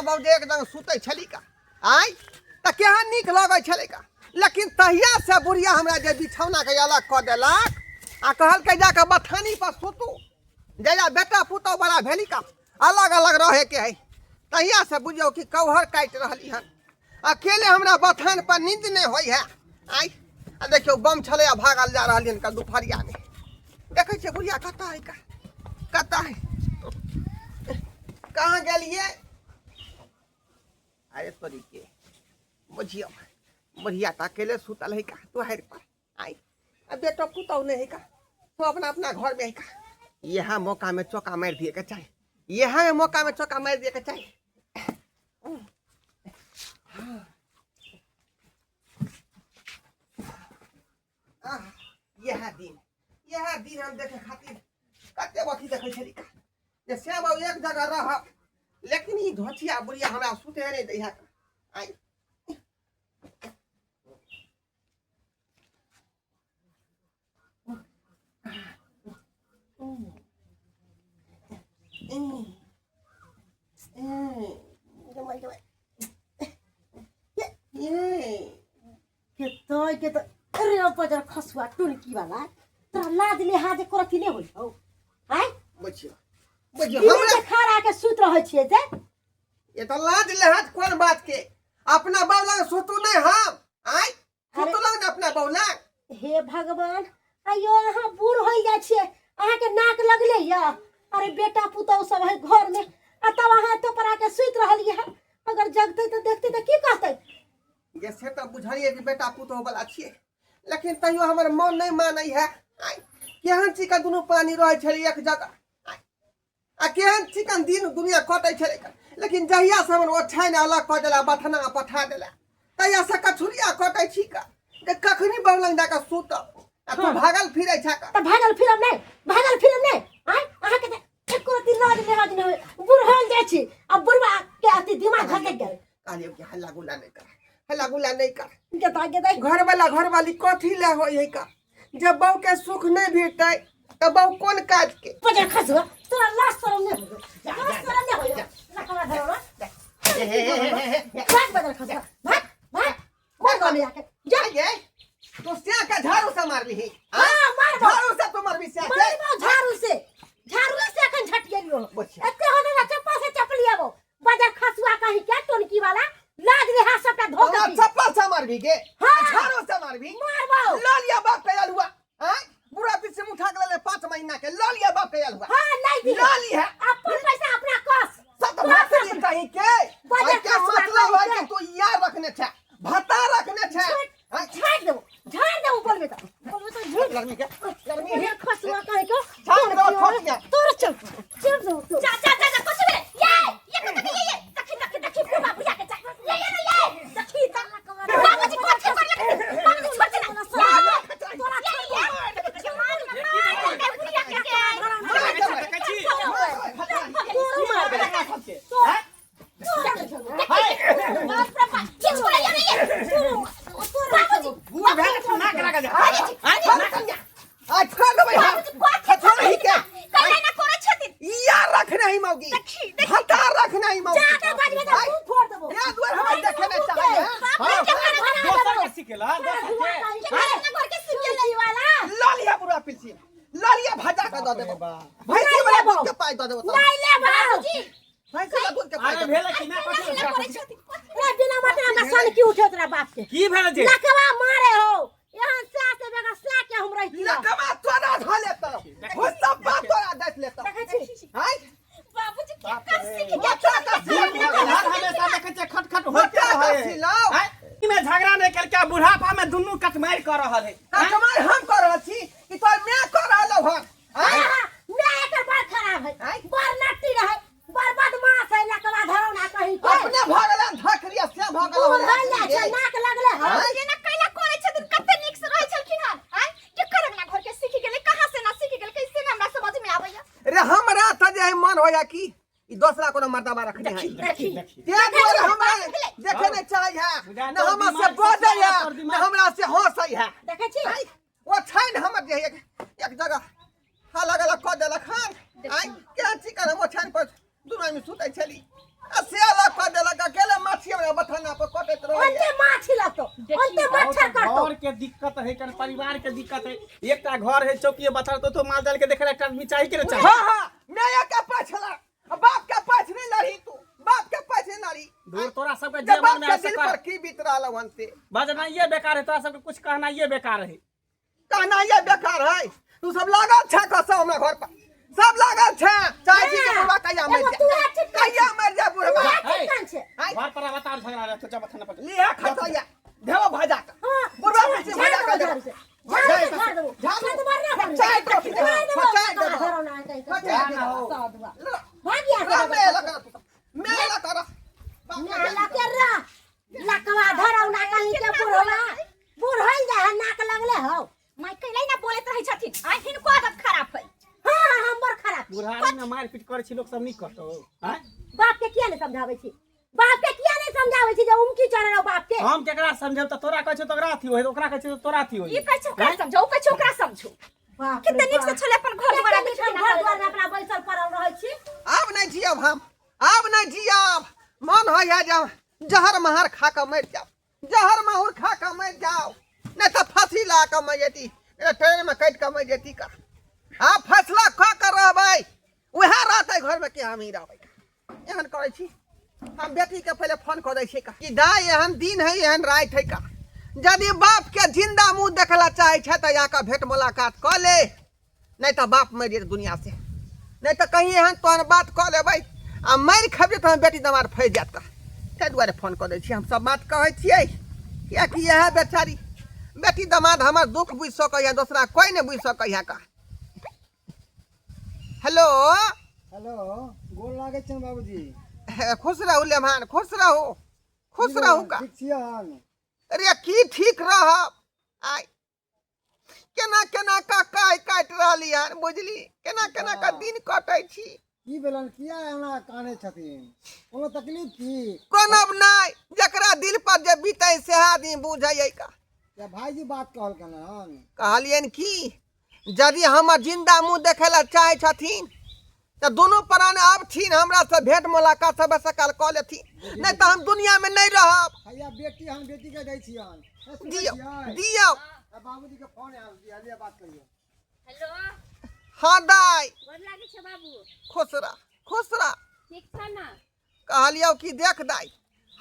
बाबू जे एक जगह सुतै छली का आय तऽ केहन नीक लगै छलै का। लेकिन तहिया से बुढ़िया हमरा जे बिछौना के अलग कऽ देलक आ कहलकै जाकऽ बथानी पर सुतू, जहिया बेटा पुतहु बड़ा भेली का अलग अलग रहे के है, तहिया से बुझियौ कि कौहर काटि रहली हन। अकेले हमरा बथान पर नींद नहीं होई है। आय आ देखियौ बम छलै आ भागल जा रहल हन का दुपहरिया में। देखै छियै बुढ़िया कतऽ है का, कतऽ है, कहाँ गेलियै? अरे तोरी के बुझियौ बुढ़िया तऽ अकेले सुतल है का दुआरि पर। आय आ बेटो पुतहु नहीं है का, सब अपना अपना घर में है का। यह मौका में चौका मारि दिए के चाही, यह मौका में चौका मारि दिए के चाही। आह, यह दिन, यह दिन हम देखे खातिर कते अथी देखै छली का जे श्याम बाबू एक जगह रहब, लेकिन ई धोचिया बुढ़िया हमरा सुते नहीं दै है। आइ के तो के तो अरे बजर खसुआ टुनकी वाला तोरा लाज लिहाज करती नहीं होई हौ। आय बुझियो बुझियो हमरा हमरा खड़ा के सुत रहै छियै जे ये तो लाज लिहाज कोन बात के, अपना बाप लग सुतू नहीं हम। आय सुतू लग ना अपना बाप लग। हे भगवान, आइयो अहाँ बूढ़ होई जाइ छियै, अहाँ के नाक लगले या। अरे बेटा पुतहु सब है घर में आ तब अहाँ एतऽ पर आके सुति रहलियै हन, अगर जगतै तऽ देखतै तऽ की कहतै? जे से तऽ बुझलियै कि बेटा पुतहु वाला छियै, लेकिन तैयो हमर मन नहीं मानै है। आय केहन चिकन दुनू पानी रहै छलै एक जगह, आय आ केहन चिकन दिन दुनिया कटै छलै, लेकिन जहिया से हमर ओछाइन अलग कऽ देला, बथना पठा देला, तहिया से कछुरिया कटै छी का जे कखनी बगलंग जाकऽ सुतब आ तू भागल फिरै छा का। तऽ भागल फिरब नहि, भागल फिरब नहि। आय अहाँ के तऽ एको रत्ती लाज लिहाज नहि होय, बूढ़ होल जाइ छी आ बुढ़वा के अथी दिमाग घसकि गेल। कहलियै कि हल्ला गुल्ला नहि कर, हल्ला गुल्ला नहि कर। गेदा गेदा घरवाला घरवाली कथी लए होइ है का, जब बहू के सुख नहीं भेटतै तऽ बहू कोन काज के। बजर खसुआ तोरा लाज शरम नहि होय, लाज शरम नहि होय। लकवा धरवा भाग बजर खसुआ, भाग भाग मोर गाँव में जाके जा। ये तू स्या का झाड़ू से मारली? हाँ, मारबो। झाड़ू से तू मारबी स्या के? मारबो झाड़ू से, झाड़ू से अखन झट गेलियो। बच्चा। एते हो ना चप्पल से चपली आबो बजर खसुआ कहीं क्या टोनकी वाला लाज रिहा सबटा धो हमरा के चप्पल से मारबी के? हाँ। झाड़ू से मारबी? मारबो। ल लिया बाप के अलुआ। हाँ? बुढ़ा पीछे मुँह उठा के ले 5 महीना के ल लिया बाप के अलुआ। हाँ, नहीं दिए। ल लिया। अपन पैसा अपना कस। सत कस भात अपना। दी कहीं के? बजर आई क्या खसुआ मतलब है कहीं कि के? तू यार रखने छे, भत्ता रखने छे? हाँ? झाड़ देबो, झाड़ देबो बोलबे तो। बोलबे तो झूठ। लड़मी के, लड़मी बजर खसुआ कहीं के? झाड़ देबो, ठोकिया। तोर चल, चल देबो, तोर। जा, जा, जा, जा, कुछ भी। ये, ये कत के, ये, ये। देखी, देखी, देखी, बुढ़ा, बुढ़िया के जा। ये, ये, ये, ये। देखी, त। बाबूजी, कथी कर लगे? बाबूजी, छोड़ दे ना। तोरा ये, ये, ये। देखी, मार, मार, मार, बुढ़िया के, के। तोरो मार देबो। बाप रे बाप, ये छोड़, ये, ये। बाबूजी, बूढ़ भए के नाक लागल है। आ छोड़ देबै हम। बाबूजी, कथी छोड़ ही के। कैला ना करै छथिन। यार रखने ही मौगी। देखी, देखी। भत्ता रखने ही मौगी। जाके बाजबे तऽ मुँह फोड़ देबो। या दुआर हमरा देखे नहीं चाहै है। बाप रे, के करऽ दोसर के सिखेला, दोसर के। के करऽ ना घर के सीख गेलै। वाला। ल लिया बुढ़ा पिलसी। ल लिया भजा के दऽ देबो। भैंसी वाला दूध के पाइ दऽ देबो तोरा। नहीं लेबो। बाबूजी, भैंसी वाला दूध के पाइ अरे दऽ देबो। भेलै कि नहि? कथी कैला करै छथिन। रे बिना मतलब हमरा सन की उठे तोरा बाप के। की भेलै जे? लकवा मारे हो। यहाँ से से बेगा से के हम रहितियै। लकवा तोरा धऽ लेतौ। हुस्सा बाप तोरा देख लेतौ। देखै छी? आँय? बाबूजी, के कर सीख गेल? बच्चा का बूढ़ सिलौ। घर हमेशा देखै छियै खटखट होइते बच्चा का रहै है। सिलौ। आँय? ई में झगड़ा नहि केलकै, बुढ़ापा में दुनू कटमारि कऽ रहल है। कटमारि हम कऽ रहल छी कि तोहर माय कऽ रहल हन? आँय? हाँ, मैं एकर बड़ खराब है। आँय? बड़ नट्टी रहे, बड़ बदमाश है, लकवा धरौ ना कहीं के। अपने भऽ गेलन धकरिया से भऽ गेल बूढ़ भइल जाइ छै, नाक लगले हन। आँय? केना कैला करै छथिन, कते नीक से रहै छलखिन हन। आँय? केकर अंगना घर के सीख गेलै, कहाँ से ना सीख गेलै, कैसे ना हमरा समझ में आबैया। रे हमरा तऽ जे मन होया कि ई दोसरा कोनो मर्दाबा रखने है। देखी, देखी। ते दुआरे हमरा देखे नहीं चाहै है, बुझा न तोर हमरा से दिमाग से बजै है, तोर न दिमाग। हमरा से हंसै है। देखै छी? आँय? ओ छै ने हमर जे एक जगह अलग अलग कऽ देलक हन। आँय? केहन चिकन हम ओछाइन पर दुनू आदमी सुतै छली आ से अलग कऽ देलक अकेले माछी हमरा बथाना पर कटैत रहैया। ओते माछी लगतो, ओते मच्छर कटतो। घर के दिक्कत है कन परिवार के दिक्कत है एकटा घर है चौकी बथर तो माल जाल के देखे एकटा आदमी चाही के ने चाही हाँ हाँ माय के पाछ लड़ आ बाप के पाछ नहीं लड़ी तू बाप के पाछ नहीं लड़ी दूर तोरा सबके जे जे बाप मन में के आए से दिल कर पर की बीत रहल हन से बजनाइए बेकार है तोरा सबके कुछ कहनाइए बेकार है कहना ये बेकार है तू सब लागल छे कसम हमरा घर पर सब लागल छे चाहे छी के बुढ़वा कहिया मर एगो जा तू है चिपकल कहिया मर जा बुढ़वा तू है चिपकल छे। हाय। घर पर अवतार झगड़ा रहे तो जब थाना पर लिहा खसैया देव भजा के हाँ, बुढ़वा झाड़- बेटी झाड़ भजा के देबो देबो झाड़ू से। झाड़ू से झाड़ देबो। झाड़ू। छत पर ना करू। चाय कॉफी देबो। मार देबो, चाय देबो। घरो ना कहीं के। चाय देबो। साधुआ। भाग यहाँ से रा मेला बगल कर तू मेला कर बाप के नाला के रा लकवा धरौ ना कहीं के बुढ़वा बुढ़ल जा है नाक लगले हौ माय कैले ना बोलैत रहै छथिन आइ हिनको आदत खराब है हाँ हाँ हम बड़ खराब छी। बुढ़ारी में मार पीट करे छी लोग सब नहीं करतो हैं बाप के किया नहीं समझाबै छी बाप के किया नहीं समझाबै छी जे उमकी चढ़े रहो बाप के हम केकरा समझब त तोरा कहै छौ त ओकरा अथी होय ओकरा कहै छौ त तोरा अथी होय ई कहै छै ओकरा समझो ओ कहै छै ओकरा समझो बाप रे कते नीक से बाप। छलै अपन घर दुआर कते नीक हम घर दुआर में अपना बैसल पड़ल रहै छी आब नहीं जियब हम आब नहीं जियब मन होइए जब जहर महर खा कऽ मरि जाओ जहर माहुर खा कऽ मरि जाओ नहीं तऽ फांसी ला कऽ मरि जेती नहीं तऽ ट्रेन में कटि कऽ मरि जेती का आब फैसला कऽ कऽ रहबै उएह रहतै घरमे कि हम ही रहबै एहन करै छी हम बेटीके पहिले फोन कऽ दै छियै का कि दाइ एहन दिन है एहन राति है का यदि बापके जिंदा मुँह देखला चाहै छै तऽ आकऽ भेंट मुलाकात कऽ ले नहीं तऽ बाप मरि जेतै दुनिया से नहीं तऽ कहीं एहन तोहन बात कऽ लेबै आ मरि खेबै तऽ हम बेटी दमाद फँसि जायत तऽ ताहि दुआरे फोन कऽ दै छियै हम सब बात कहै छियै किएकि इएह बेचारी बेटी दमाद हमर दुख बुझि सकैए दोसरा कोइ नहि बुझि सकैए का हेलो हेलो गोर लागै छनि बाबूजी खुश रहू लेमान खुश रहू खुश रहू का ठीक छियन अरे की ठीक रहब आइ केना केना का काय काटि रहली हन बुझली केना केना का दिन कटै छी की भेलन किया एना कानै छथिन कोनो तकलीफ की कोनो नहि जकरा दिल पर जे बीतै सेह आदमी बुझै का या भाईजी बात कहलकन हन कहलियनि की यदि हमर जिन्दा मुँह देखै लए चाहै छथिन तऽ दुनू प्राण आबथिन हमरासँ भेंट मुलाकात सब सकाल कऽ लेथिन नहि तऽ हम दुनियामे नहि रहब हैया बेटी हम बेटी के दै छियन ए, सुनै दियौ छियै? दियौ आ, बाबूजी के फोन आयल दिया बात करियौ हेलो हाँ दाइ गोर लागै छै बाबू खुश रह खुश रह ठीक छ ने कहलियौ कि देख दाइ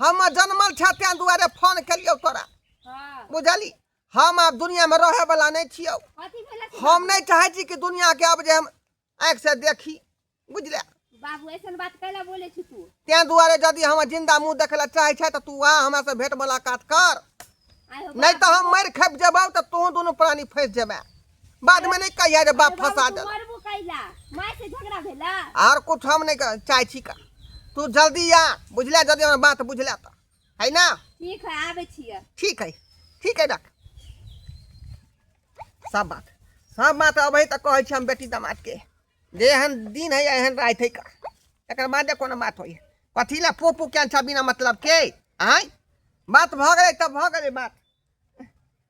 हम जनमल छह तें दुआरे फोन केलियौ तोरा हँ बुझली हम आब दुनियामे रहैवला नहि छियौ कथी भेलै से हम नहि चाहै छी कि दुनियाके आब जे हम आँखिसँ देखी बुझले बाबू ऐसन बात कैला बोले छी तू तें दुआरे यदि हमर जिंदा मुँह देखै लए चाहै छै तऽ तू आ हमरासँ भेंट मुलाकात कर आइ हो नहि तऽ हम मरि खपि जेबौ तऽ तोहूँ दुनू प्राणी फँसि जेबे बादमे नहि कहिया जे बाप फंसा तू देल मरबू कैला माय से झगड़ा भेला आर कुछ हम नहि चाहै छी का तू जल्दी आ बुझले यदि हमर बात बुझले तऽ है ना ठीक है आबै छियै ठीक है ठीक है रख सब बात सब बात अबै तऽ कहै छी हम बेटी दमादके जे एहन दिन है एहन राति है का तकर बादे कोनो बात होइए कथी लए पो पो केहन छ बिना मतलब के आँय बात भऽ गेलै तऽ भऽ गेलै बात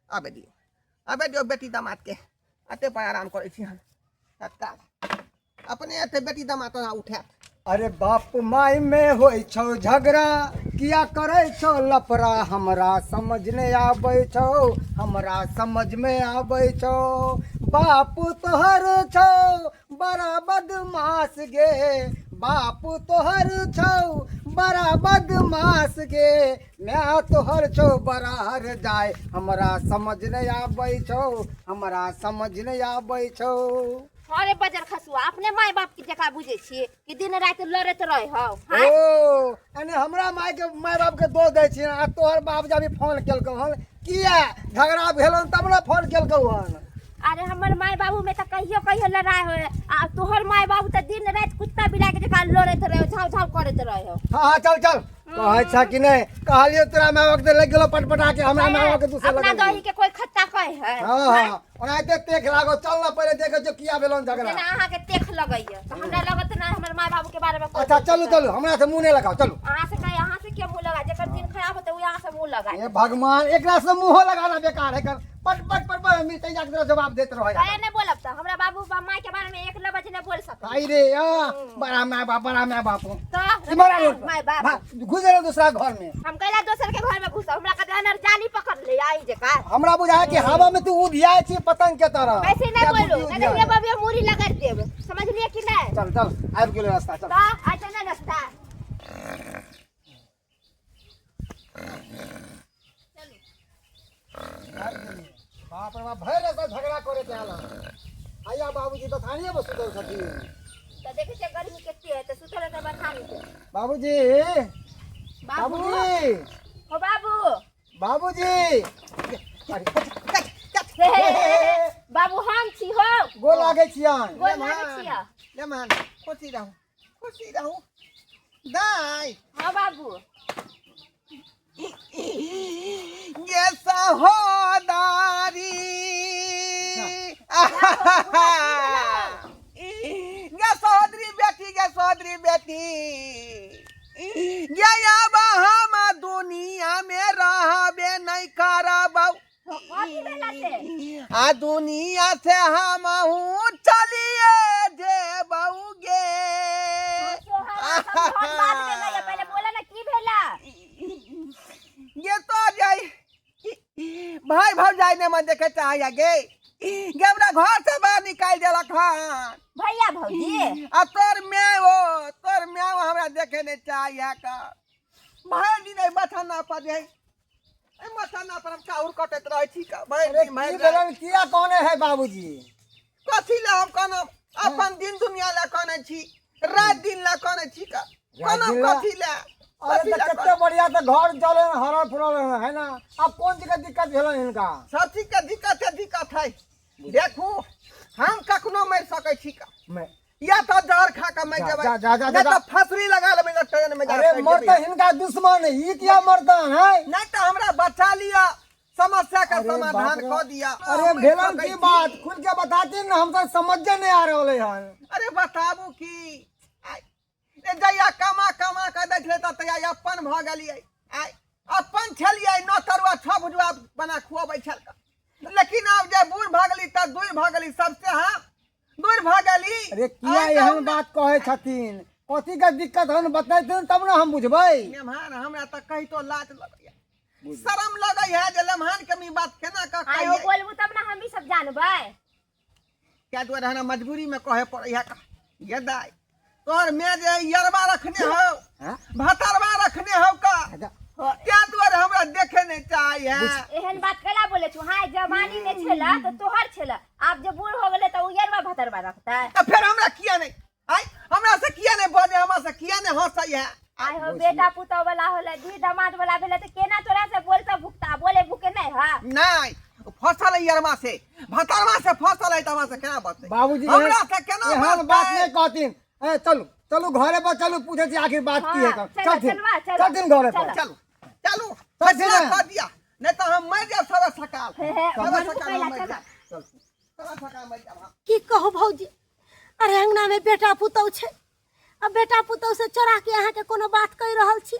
आबे दियौ आबे दियौ बेटी दमादके एते पर आराम करै छी हम तत्काल अपने एते बेटी दमाद तोरा उठायत अरे बाप माय में होइ छौ झगड़ा किया करै छौ लफड़ा हमरा समझ नहि आबै छौ हमरा समझ में आबै छौ बाप तोहर छौ बड़ा बदमाश गे बाप तोहर छौ बड़ा बदमाश गे माय तोहर छौ बड़ा हर जाय हमरा समझ नहि आबै छौ हमरा समझ नहि आबै छौ अरे बजर खसुआ अपने माय बाप के जका बुझे छियै कि दिन राति लड़ैत रहे हौ हाँ? ओ एने हमरा माय के माय बाप के दोष दै छियै आ तोहर बाप जब फोन केलकौ हन किया झगड़ा भेलन तब ने फोन केलकौ हन अरे हमर माय बाबू में तऽ कहियो कहियो लड़ाई होए आ तोहर माय बाबू तऽ दिन राति कुत्ता बिलाइ के जका लड़ैत रहे झाव झाव करैत रहे हो हाँ हाँ चल चल कहै छ कि नहि कहलियौ तोरा माय बाप के लागि गेलौ पटपटा के हमरा माय बाप के दूसरे अपना लगल दही के कोई खत्ता कहे है हाँ हाँ ओनाहिते तेख लागो चल ना पहिले देखै छियौ किया भेलौ झगड़ा जेना अहाँ के तेख लगैया तऽ हमरा लगत ना हमर माय बाबू के बारे में कोई अच्छा चलू चलू हमरा से मुँह नहि लगाओ चलू अहाँ से कहे अहाँ से के मुंह लगा जेकर दिन खराब होते उ अहाँ से मुंह लगा हे भगवान एकरा से मुँहो लगाना बेकार है कर पट पट पट पट मिर्चैया के तरह जवाब देत रहै अरे नहीं बोलब त हमरा बाबू बा माय के बारे में एक लबज नहीं बोल सकत आई रे आ बड़ा माय बाप बड़ा माय बाप तो मरा रोड पर। माय बाप घुस गेलौ दूसरा घर में हम कैला दोसर के घर में घुस हमरा कतरा नर जाली पकड़ ले आई जे का हमरा बुझाय कि हवा में तू उधियाय छी पतंग के तरह ऐसे नहीं या बोलो बुद्धि नहीं तो उधियाय। ये बबिया मुरी लगा देब समझ लिए कि नहीं चल चल आबि गेलो रास्ता चल तो अच्छा ना रास्ता बाप रे बाप भरि रास्ता झगड़ा करे के आला आया बाबूजी बथानिए पर सुतल छथिन तो देखे छे गर्मी कितनी है तो सुतल रहते बथानी पे बाबूजी बाबू बाबूजी हो बाबू बाबूजी अरे, हे, हे, हे, हे, बाबू हम छी हो गोर लागै छियनि गोर लागै छियै लेमान खुशी रहू खुशी रहू दाइ हाँ बाबू ये सहोदारी गे सहोदरी बेटी गे सहोदरी बेटी गे अब हम दुनिया में रहबे नहीं करब कथी भेला से आ दुनिया से हम चलिए जेबौ गे सोहरा सब धन बाद में लगे पहले बोला ना की भेला ये तो जाई भाई भौजाई ने मन देखे चाहे गे गे हमरा घर से बाहर निकाल देलक हन भैया भौजी आ तोर my oh तोर my ओ हमरा देखे नहीं चाहे का भाई दिन नहीं बथाना पर जाई ए मथाना पर हम चाउर कटैत रहै छी का भाई अरे दिन भाई की भेलन किया कहने है बाबूजी कथी ले हम कहना अपन दिन दुनिया ले कहने छी रात दिन ले कहने छी का कहना दिन ला? कथी ले अरे कथी तऽ ले कते बढ़िया तऽ घर जले हरल फुरल है ना अब कोन चीज के दिक्कत भेलन हिनका सब चीज के दिक्कत है दिक्कत है देखू हम कखनो मरि सकै छी का मैं या तो जहर खा के मरि जा, जेबै जा, जा, जा, नहीं जा। तो फसरी लगा लेबै तऽ ट्रेन में जा अरे मरते हिनका दुश्मन ई किया मरतन है नहीं तो हमरा बचा लिया समस्या का अरे समाधान बाप रे। कऽ दिया अरे मरि भेलन सकै की छी। बात खुल के बताती ना हम तो समझे नहीं आ रहले हन अरे बताबू की आइ, ए जहिया कमा कमा के दै छलै तऽ तहिया अपन भऽ गेलियै आइ अपन छलियै नौ तरुआ छओ भुजुआ बना खुअबै छल लेकिन आब जे बूढ़ भऽ गेली तऽ दूर भऽ गेली सबसे हम दूर भऽ गेली अरे किया आइ एहन बात कहै छथिन कथी के दिक्कत हन बतैथिन तब ना हम बुझबै मेहमान हमरा तऽ कहितो लाज लगैया शरम लगैया जे लम्हान के हम ई बात केना कऽ आइ हो कहियै बोलबू तब ना हम भी सब जानबै क्या दुआरे हमरा मजबूरी में कहे पड़ैया का ये दाई तोहर में जे यरवा रखने हो हाँ? भतरवा रखने हो का अच्छा, क्या दुआरे हमरा देखे नहीं चाहिए एहन बात कैला बोले छु हां जवानी में छेला तो तोहर छेला आब जे बूढ़ हो गेले तो उयरवा भतरवा रखता तो फिर हमरा किया नहीं आई हमरा से किया नहीं बजे हमरा से किया नहीं हंसै है आइ हो बेटा पुतोह वाला होले धी दामाद वाला भेले तो केना तोरा से बोलता भुकता बोले भुके नहीं हा नहीं फसल है यरमा से भतरवा से फसल है तो हमरा से केना बचतै बाबूजी हमरा से केना एहन बात बचतै नहीं कहथिन ए चलू चलू घरे पर चलू पूछे छी आखिर बात की है हाँ, तब चलो, चलथिन चलवा, चलो। चलथिन घरे पर चलो। चलू चलू चल फैसला सीधा। कर दिया नहीं तो हम मर जाब सवा सकाल हे, हे, सवा मरबू सकाल कैला, हम मर चलो। जाब सवा सकाल मर जाब हम। की कहू भौजी अरे अंगना में बेटा पुतहु छै आ बेटा पुतहु से चोरा के अहाँके कोनो बात कहि रहल छी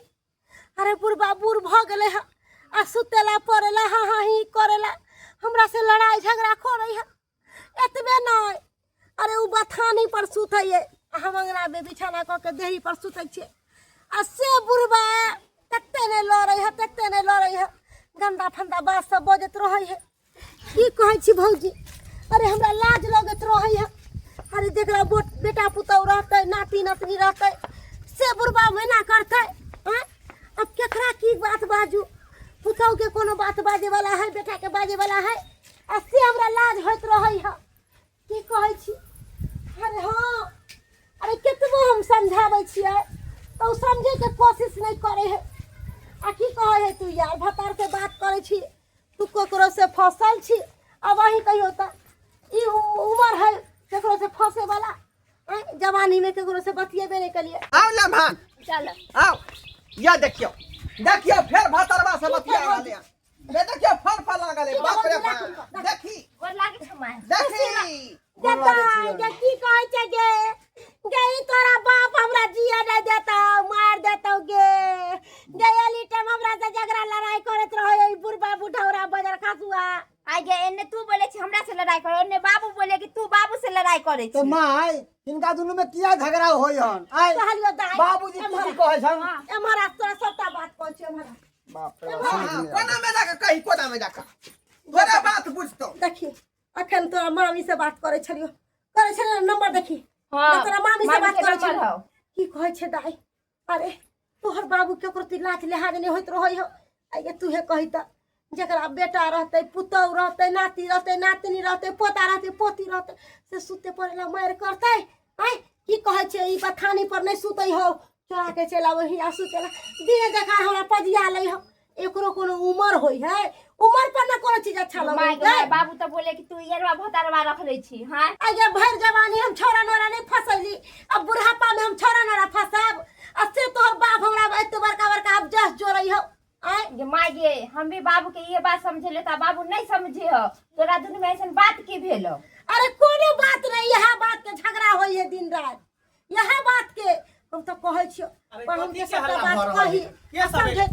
अरे बुढ़बा बूढ़ भऽ गेलै हँ आ सुतेला पड़ेला हाँ हाँ ही करेला हमरा से लड़ाई झगड़ा करै है एतबे नहि अरे ओ बथानी पर सुतैये आ हम अंगनामे बिछाना कऽ के देही पर सुतै छियै आ से बुढ़बा तते नहि लड़ै है तते नहि लड़ै है गन्दा फन्दा बात सब बजैत रहै है की कहै छी भौजी अरे हमरा लाज लगैत रहै है अरे जकरा बोट बेटा पुतहु रहतै नाति नतनी रहतै से बुढ़बा एना करतै आँय अब केकरा की बात बाजू पुतहुके कोनो बात बाजैवला है बेटाके बाजैवला है आ से हमरा लाज होइत रहै है की कहै छी अरे हँ अरे केतबो हम समझाबै छियै तऽ ओ समझैके कोशिश नहि करै है आ की कहै है तू यार भतार से बात करै छी तू ककरो से फसल छी अब अहीं कहियो तऽ ई उमर है ककरो से फंसे वाला आँय, जवानी में ककरो से बतियेबे नहि कलियै आओ लम्हान चल आओ या देखियो देखियो फेर भतरवा से बतिया रहले हन। ले देखियो फल फल लागल है बाप रे बाप देखी गोर लागे छौ माय देखी देतै गे की कहै छै गे गे ई तोरा बाप हमरा जिया नहि देतौ मार देतौ गे गे एली टाइम हमरा से झगड़ा लड़ाई करैत रहै ई बुढ़बा बुढ़ौरा बजर खसुआ आइ गे करै तो छी। माय हिनका दुनू में किया झगड़ा होय हन आय? कहलियो दाइ, बाबूजी एम्हर की कहै छन? एम्हर आ, तोरा सबटा बात कहै छियौ, एम्हर आ। बाप रे बाप, हाँ, समझ नहि कोना में जाके कही, कोना में जाके तोरा बात बुझतो। देखी, अखन तोरा मामी से बात करै छलियो, करै छलियो नंबर देखी। हाँ, तोरा मामी से मामी बात के करै नंबर छलियो। हौ। की कहै छै दाइ? अरे तोहर बाबू के प्रति लाज लिहाज नहि होइत रहै हौ। आइ तूहे कही तऽ, जकरा बेटा रहतै, पुतहु रहतै, नाती रहतै, नातिनी रहतै, पोता रहतै, पोती रहतै, से सुते पड़े ला मारि करतै? आँय, की कहै छै? ई बथानी पर नहि सुतै हौ, चोरा के चलि आबै हिया सुते ला, दिन देखार हमरा पजिया लै हौ। एकरो कोनो उमर होइ है, उमर पर न कोनो चीज अच्छा लगै माय गे है। माय, बाबू तऽ बोले कि तू येरवा भतारवा रख लै छी। हाँ, आगे भरि जवानी हम छौड़ा नौड़ा नहीं फसैली, अब बुढ़ापा में हम छौड़ा नौड़ा फसाब? आ से तोहर बाप हमरा एते बड़का बड़का अब जस जोड़ै हौ। आँय गे माय गे, हम भी बाबू के ये बात समझेले त बाबू नहीं समझे हो। तोरा दुनू में ऐसन बात की भेलो? अरे कोनो बात नहीं, यह बात के झगड़ा होई है दिन रात, यह बात के। हम तो कहै छियो, अरे पर हम कथी के के सबटा हल्ला बात भऽ रहल कही है? के सब समझे?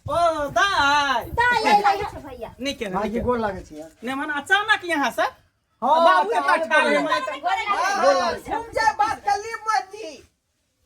ओ दाइ। दाइ अइलै छै भैया। नीक है। भाईजी, नीक गोर लागै छी। ने मन अचानक यहाँ से हाँ, बाबू तऽ एतऽ आबे ठाढ़ है। पड़लै। माय तऽ- हाँ, हाँ, तुम जे बात कर ली मर्जी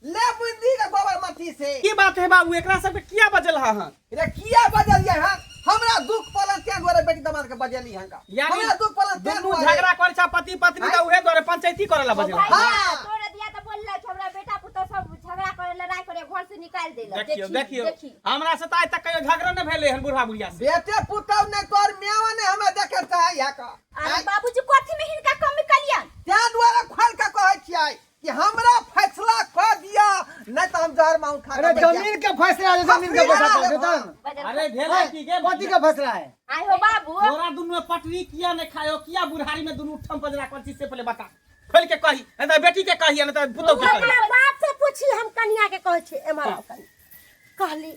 ले बुंदी के गोबर मट्टी से। की बात है बाबू, एकरा सबके किया बजल हा? हाँ, रे किया बजलियै हन? हमरा दुख पड़ल तें दुआरे बेटी दमाद के बजली हन का। यानी हमरा दुख पड़ल तें दुनू दुआरे। झगड़ा करै छै पति पत्नी, तऽ उहे दुआरे पंचायती करे ला बजल। भैया, हाँ। तोरा दिया तऽ बोललक कि हमरा बेटा पुतोह सब झगड़ा करे, लड़ाई करे, घर से निकाल देलक। देखियो देखियो, देखी। हमरा से तऽ आइ तक कहियो झगड़ा नहि भेलै हन बुढ़ा बुढ़िया से। बेटे पुतहु नहि, तोर मेवा नहि हमरा देखे चाहै का। अरे बाबूजी, कथी में हिनका कमी कलियन? तें दुआरे खोल के कहै छियै कि हमरा फैसला कऽ दिअ, नहि तऽ हम जहर माहूर खा के अरे मरि जायब। जमीन के फैसला है, जमीन के पैसा दे देतन। बजल। अरे भेलै की गे? कथी के फैसला है? आइ हो बाबू, तोरा दुनू में पटरी किया नहीं खायो? किया बुढ़ारी में दुनू ठम पजरा कर से पहले बता, खोल के कही, नहीं तऽ बेटी के कही, नहीं तऽ पुतोह के कही। अपना बाप से पूछी। हम कनिया के कहै छी, एम्हर आउ कनि। कहली,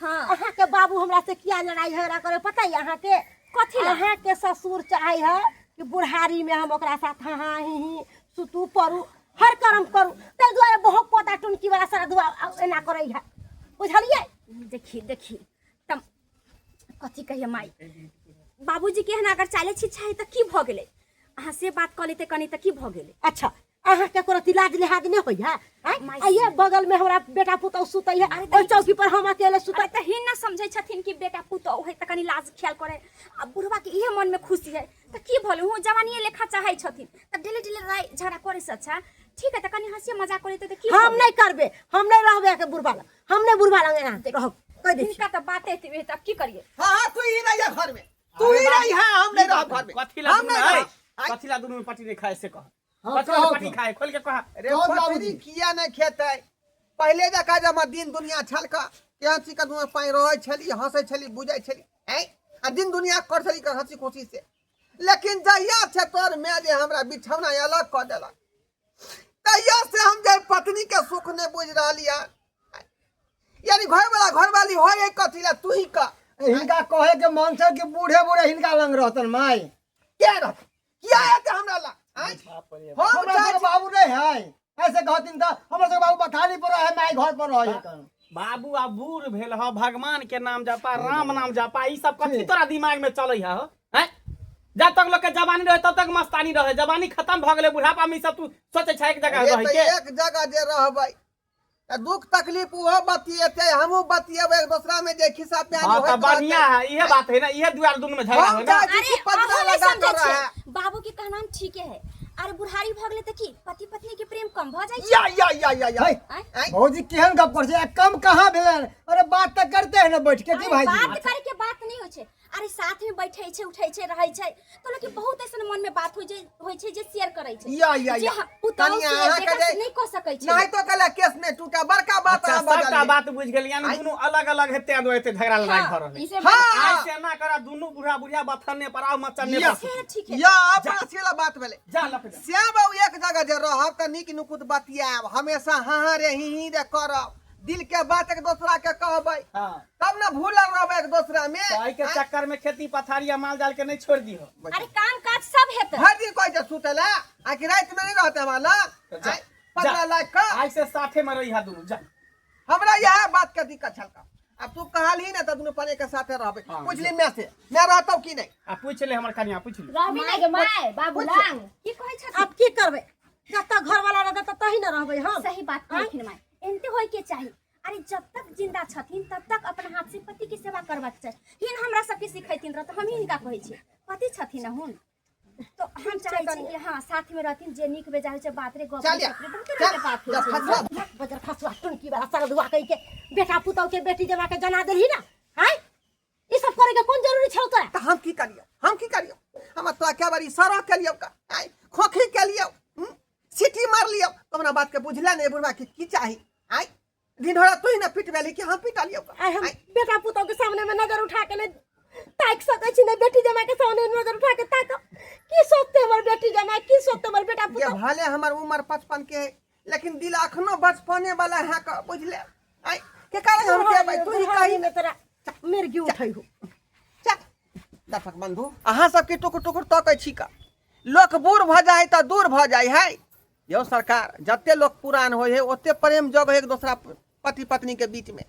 हाँ, अहाँ के बाबू हमरा से किया लड़ाई झगड़ा करे, पता है अहाँ के? कथी ला? अहाँ के ससुर चाहे है कि बुढ़ारी में हम ओकरा साथ हाँ हाँ ही ही सुतू पड़ू, हर कर्म करू। ताहि दुआरे बहुत पोता टुनकी वाला सारा दुआ एना करै है, बुझलियै? देखी देखी, तम कथी कहिए माई, बाबूजी के एहन अगर चाले छी छै तऽ की भऽ गेलै? अहाँ से बात कऽ लेते कनी तऽ की भऽ गेलै? अच्छा, अहाँ के कोनो लाज लिहाज नहीं होई है? आँय? माय। आ ये बगल में हमरा बेटा पुतहु सुतै है, अरे ओहि चौकी पर हम अकेले सुतै। अरे तऽ ही ना समझै छथिन कि बेटा पुतोह है तऽ कनी लाज ख्याल करे। आ बुढ़वा के इहे मन में खुशी है तऽ की भले? हूँ, जवानिए लेखा चाहै छथिन तऽ डेली डेली लड़ाई झगड़ा करे से अच्छा ठीक है तऽ कनी हंसी मजाक करे तऽ की हम भऽ गेलै? नहीं करबे, हम नहीं रहबे के बुढ़बा लग, हम नहीं बुढ़बा लग एना रहब, कह दै छी। हिनका तऽ बाते एतबे है, तऽ की करिए? हाँ हाँ, तू ही रहिए घर में, तू ही रही है, हम नहीं रहब घर में। कथी ला हम दुनू नहीं में रहब। आँय? कथी ला दुनू में पटरी नहीं खाए से कह। हाँ, कथी ला कहू पटरी तो। खाए, खोल के कह। अरे कहू पटरी बाबूजी। किया नहीं खेतै? पहिले जकाँ जब दिन दुनिया छलका, केहन छी कदू पानि रहै छली, हंसै छली, बुझै छली, ऐं आ दिन दुनिया कर छली कर हंसी खुशी से। लेकिन जहिया से तोर माय जे हमरा बिछौना अलग कऽ देलक, तहिया से हम जे पत्नी के सुख नहीं बुझि रहली हन। यानी घर वाला घरवाली होय है कथी ला, तू ही कह। हिनका कहे के मन छै कि बूढ़े बूढ़े हिनका लंग रहतन माय। के रहत? किया एते हमरा ला? आँय? हम हमरा चाहै सबके बाबू नहीं है, ऐसे कहथिन तऽ हमरा सबके बाबू बथानी पर रहे, माय घर पर रहे है। बाबू आब बूढ़ भेल ह, भगवान के नाम जपा, राम नाम जपा, ई सब कथी तोरा दिमाग में चलै है हो? हैं? जब तक लोग के जवानी रहे तब तक मस्तानी रहे, जवानी खत्म भ गेलै बुढ़ापा में ई सब तू सोचै छै एक जगह रे रहे तऽ के? एक जगह जे रहबै तऽ दुख तकलीफ ओहो बतियेतै, हमहूँ बतियेबै, एक दोसरा में जे खिस्सा प्यानी हाँ होइत तऽ बढ़िया रहतै। है, इहे बात है ना, इहे दुआर दुनू में झगड़ा हम है ना। चाहै छी अरे कि पदरा अहूँ नहि लगा समझै कऽ रहै। छियै, बाबू के कहना ठीके है। अरे बुढ़ारी भऽ गेलै तऽ की पति पत्नी के प्रेम कम भऽ जाइ छै? या या या या या। है। आँय? आँय? भौजी, केहन गप कर छै? कम कहाँ भेलै? अरे बात तऽ करते है ना बैठ के, की अरे भाईजी? बात करे के बात नहीं होइ छै। अरे साथ में बैठे छै, उठै छै, रहै छै तऽ लोक के बहुत ऐसन मन में बात होइ छै, होइ छै जे शेयर करै छै या या जे या। पुतहु कनिया, से अहाँके बेटा से जे नहि कऽ सकै छै। नहीं तो कहला केस में टूटा, बड़का बात अच्छा अहाँ सबटा बजलियै। बात बुझि गेलियै, यानी दुनू अलग अलग हेतै दुआरे एते झगड़ा लड़ाई भऽ रहलै। ई से हाँ। आइ से एना करा, दुनू बुढ़ा बुढ़िया बथने पर आउ, मचन्ने या। पर। से ठीक है। या अपना सीला बात भेलै। जा लप जा। श्याम बाबू, एक जगह जे रहब तऽ नीक नुकुत बतियाब, हमेशा हाँ हाँ रे ही ही रे करब, दिल के बात एक दोसरा के कहबै, हाँ तब ने भूलल रहबै एक दोसरा में। तऽ एहि के चक्कर में खेती पथारी आ माल जाल के नहीं छोड़ दिहो। अरे काम काज सब हेतै। भरि दिन कहै छै सुतै ला, आ कि राति में नहीं रहते हमरा लग? तऽ जा, आँय, 15 जा। लाख का आइ से साथे में रही दुनू, जा। हमरा यह बात के दिक्कत छलका। अब तू कहलही ने तऽ दुनू पने के साथे रहबै। हाँ, पूछली मैं से, मैं रहतौ कि नहीं? आ पूछ ले हमर कनिया, पूछ ले। रहबी नहि गे माय बाबू लंग? की कहै छथिन? आब की करबै? जतऽ घर वाला रहतै ततऽ ही न रहबै हम। सही बात कहलखिन माय, एनते होय के चाही। अरे जब तक जिंदा छथिन तब तक अपन हाथ से पति के सेवा करबाक चाही। हिन हमरा सबके सिखैथिन रह तऽ हम हिनका कहै छियै, पति छथिन हुन तो हम चाहै छी कि हाँ साथ में रहथिन, जे नीक बेजा होइ छै बात रे गप चल या, बहुते रंग के बात होइ चल, छै। फसला। बजर खसुआ टुनकी वाला सरदुआ कहि के बेटा पुतहु के बेटी जमा के जना देलही ना। आँय, ई सब करे के कोन जरूरी छौ तोरा? तऽ हम की करियौ, हम की करियौ? हम तोरा कए बार इशारा केलियौ का, आँय, खोखी केलियौ, सीटी मारलियौ, तो हमरा बात के बुझले नहि बुढ़बा के की चाही। आँय, ढिढोरा तू ही ना पिटबेली कि हम पिटलियौ का? आइ हम बेटा पुतहु के सामने में नजर उठा के नहीं ताकि सकै छी, नहीं बेटी जमाई के सामने नजर उठा के ताकब। की सोचते हमर बेटी जमाई, की सोचते हमर बेटा ये पुतहु? भले हमर उम्र 55 के है, लेकिन दिल अखनो बचपने वाला है का, बुझले? आँय, के कारण हम के भाई तू ही कही में तोरा मिर्गी उठै हो। चल दर्शक बंधु, अहाँ सबके टुकुर टुकुर तकै छी का? लोक बूढ़ भऽ जाइ तऽ दूर भऽ जाइ है। यौ सरकार, जते लोक पुरान होइ है ओते प्रेम जग है एक दोसरा पति पत्नी के बीच में।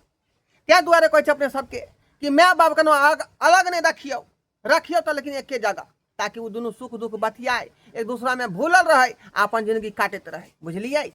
ताहि दुआरे कहै छै अपने सबके कि माय बाप के अलग नहि रखियौ, रखियौ तऽ लेकिन एके जगह, ताकि ओ दुनू सुख दुख बतियाए, एक दूसरा में भूलल रहे आ अपन जिंदगी काटैत रहे। बुझलियै?